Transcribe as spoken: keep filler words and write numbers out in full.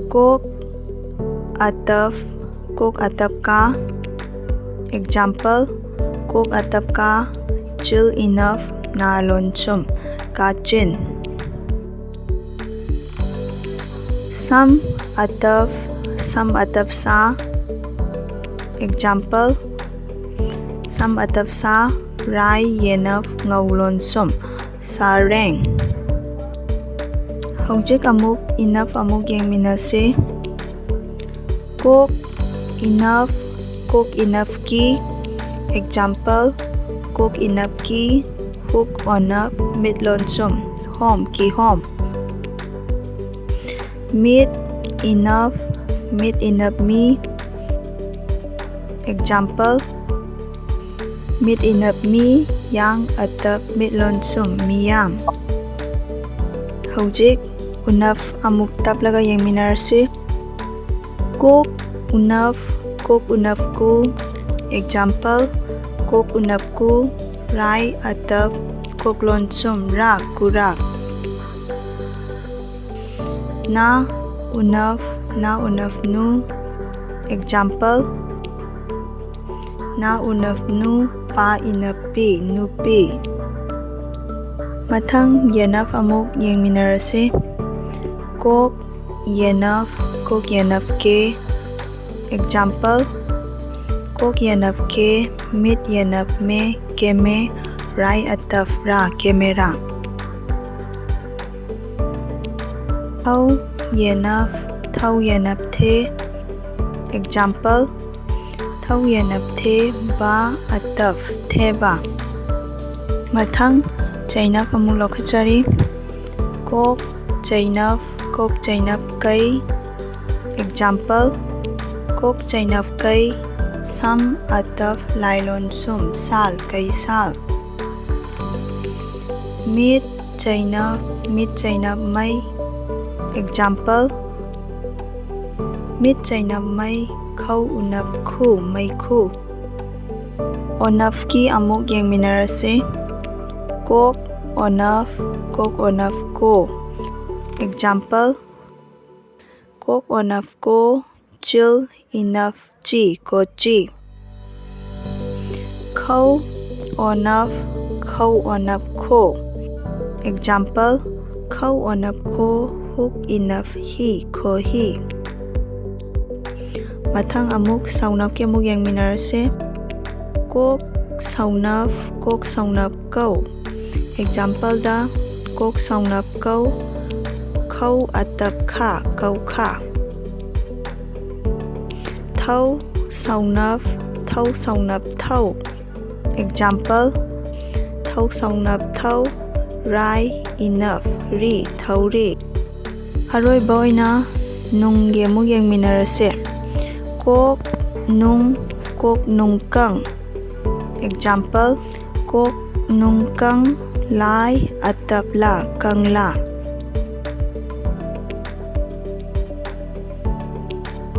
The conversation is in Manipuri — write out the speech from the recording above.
Kok atap, kok atap ka. Example, kok atap ka, chil inaf, na lonsum, kachin. Sam atap, sam atap sa. Example, sam atap sa, rai yenaf, ngau lonsum, sareng. ꯍꯧꯖꯤꯛ ꯑꯃꯨꯛ ꯏꯅꯐ ꯑꯃꯨꯛ ꯌꯦꯡꯃꯤꯟꯅꯁꯤ꯫ ꯀꯣꯛ ꯏꯅꯐ, ꯀꯣꯛ ꯏꯅꯐꯀꯤ꯫ Example, ꯀꯣꯛ ꯏꯅꯐꯀꯤ, ꯍꯨꯛ ꯑꯣꯅꯐ, ꯃꯤꯠ ꯂꯣꯟꯁꯨꯝ, ꯍꯣꯝ, ꯀꯤꯍꯣꯝ꯫ ꯃꯤꯠ ꯏꯅꯐ, ꯃꯤꯠ ꯏꯅꯐ ꯃꯤ꯫ Example, ꯃꯤꯠ ꯏꯅꯞ ꯃꯤ, ꯌꯥꯡ ꯑꯇꯞ ꯃꯤꯠ ꯂꯣꯟꯁꯨꯝ ꯃꯤꯌꯥꯝ꯫ ꯍꯧꯖꯤꯛ ꯎꯅꯞ ꯑꯃꯨꯛ ꯇꯞꯂꯒ ꯌꯦꯡꯃꯤꯟꯅꯔꯁꯤ꯫ ꯀꯣꯛ ꯎꯅꯞ, ꯀꯣꯛ ꯎꯅꯞ ꯀꯨ꯫ Example, ꯀꯣꯛ ꯎꯅꯞ ꯀꯨ, ꯔꯥꯏ ꯑꯇꯞ ꯀꯣꯛ ꯂꯣꯟꯁꯨꯝ ꯔꯥ ꯀꯨꯔꯥꯛ꯫ ꯅꯥ ꯎꯅꯞ, ꯅꯥ ꯎꯅꯞ ꯅꯨ꯫ Example, ꯅꯥ ꯎꯅꯞ ꯅꯨ, ꯄꯥ ꯏꯅꯞ ꯄꯤ, ꯅꯨꯄꯤ꯫ ꯃꯊꯪ ꯌꯦꯅꯞ ꯑꯃꯨꯛ ꯌꯦꯡꯃꯤꯟꯅꯔꯁꯤ꯫ ꯀꯣꯛ ꯌꯦꯅꯞ, ꯀꯣꯛ ꯌꯦꯅꯞ ꯀꯦ꯫ Example, ꯀꯣꯛ ꯌꯦꯅꯞ ꯀꯦ, ꯃꯤꯠ ꯌꯦꯅꯞ ꯃꯦ, ꯀꯦꯃꯦ, ꯔꯥꯏ ꯑꯇꯞ ꯔꯥ, ꯀꯦꯃꯦꯔꯥ꯫ ꯊꯧ ꯌꯦꯅꯞ, ꯊꯧ ꯌꯦꯅꯞ ꯊꯦ꯫ Example, ꯊꯧ ꯌꯦꯅꯞ ꯊꯦ, ꯕꯥ ꯑꯇꯞ ꯊꯦꯕꯥ꯫ ꯃꯊꯪ ꯆꯩꯅꯞ ꯑꯃꯨꯛ ꯂꯧꯈꯠꯆꯔꯤ꯫ ꯀꯣꯛ ꯆꯩꯅꯞ, ꯀꯣꯛ ꯆꯩꯅꯞ ꯀꯩ꯫ Example, ꯀꯣꯛ ꯆꯩꯅꯞ ꯀꯩ, ꯁꯝ ꯑꯇꯞ ꯂꯥꯏꯂꯣꯟ ꯁꯨꯝ, ꯁꯥꯜ ꯀꯩꯁꯥꯜ꯫ ꯃꯤꯠ ꯆꯩꯅꯞ, ꯃꯤꯠ ꯆꯩꯅꯞ ꯃꯩ꯫ Example, ꯃꯤꯠ ꯆꯩꯅꯞ ꯃꯩ, ꯈꯧ ꯎꯅꯞ ꯈꯨ, ꯃꯩꯈꯨ꯫ ꯑꯣꯅꯞꯀꯤ ꯑꯃꯨꯛ ꯌꯦꯡꯃꯤꯟꯅꯔꯁꯤ꯫ ꯀꯣꯛ ꯑꯣꯅꯞ, ꯀꯣꯛ ꯑꯣꯅꯞ ꯀꯣ꯫ Example, ꯀꯣꯛ ꯑꯣꯅꯞ ꯀꯣ, ꯆꯤꯜ ꯏꯅꯞ ꯆꯤ, ꯀꯣꯆꯤ꯫ ꯈꯧ ꯑꯣꯅꯞ ꯈꯧ ꯑꯣꯅꯞ ꯈꯣ꯫ Example, ꯈꯧ ꯑꯣꯅꯞ ꯈꯣ, ꯍꯨꯛ ꯏꯅꯞ ꯍꯤ, ꯈꯣꯍꯤ꯫ ꯃꯊꯪ ꯑꯃꯨꯛ ꯁꯧꯅꯞꯀꯤ ꯑꯃꯨꯛ ꯌꯦꯡꯃꯤꯟꯅꯔꯁꯦ꯫ ꯀꯣꯛ ꯁꯧꯅꯞ ꯀꯣꯛ ꯁꯧꯅꯞ ꯀꯧ꯫ Exampleꯗ, ꯀꯣꯛ ꯁꯧꯅꯞ ꯀꯧ, ꯈꯧ ꯑꯇꯞ ꯈꯥ, ꯀꯧꯈꯥ꯫ ꯊꯧ ꯁꯧꯅꯞ ꯊꯧ ꯁꯧꯅꯞ ꯊꯧ꯫ Example, ꯊꯧ ꯁꯧꯅꯞ ꯊꯧ, ꯔꯥꯏ ꯏꯅꯞ ꯔꯤ, ꯊꯧꯔꯤ꯫ ꯑꯔꯣꯏꯕ ꯑꯣꯏꯅ ꯅꯨꯡꯒꯤ ꯑꯃꯨꯛ ꯌꯦꯡꯃꯤꯟꯅꯔꯁꯦ꯫ ꯀꯣꯛ ꯅꯨꯡ ꯀꯣꯛ ꯅꯨꯡ ꯀꯪ꯫ Example, ꯀꯣꯛ ꯅꯨꯡ ꯀꯪ, ꯂꯥꯏ ꯑꯇꯞ ꯂꯥ, ꯀꯪꯂꯥ꯫